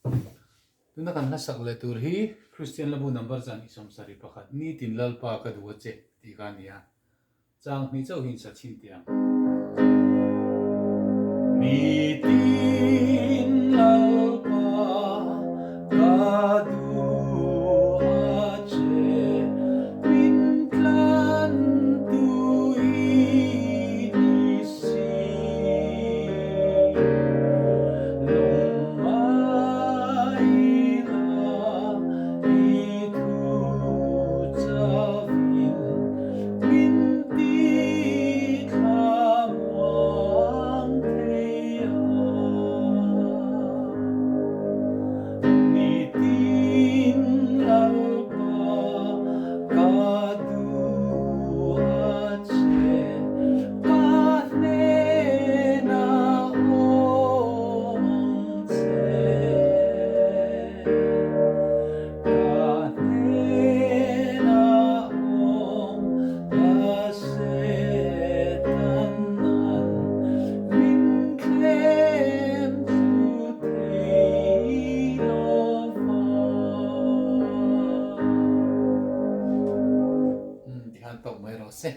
Tuna kan hlasak leh tur hi Kristian Labu number 171, Nitin Lalpa ka duh a che tih kha a ni a. Chang hnih chauh hi in sa chhin teh ang. Nitin Lalpa ka duh a che, min tlan tu i ni si. Lung ngaila i thu chavin min ti thla muang thei a. Nitin Lalpa ka duh a che, ka hnenah awm ang che. Ka hnenah awm la Satan an min thlem thlu thei lo va. Tikhan tawk mai rawh se.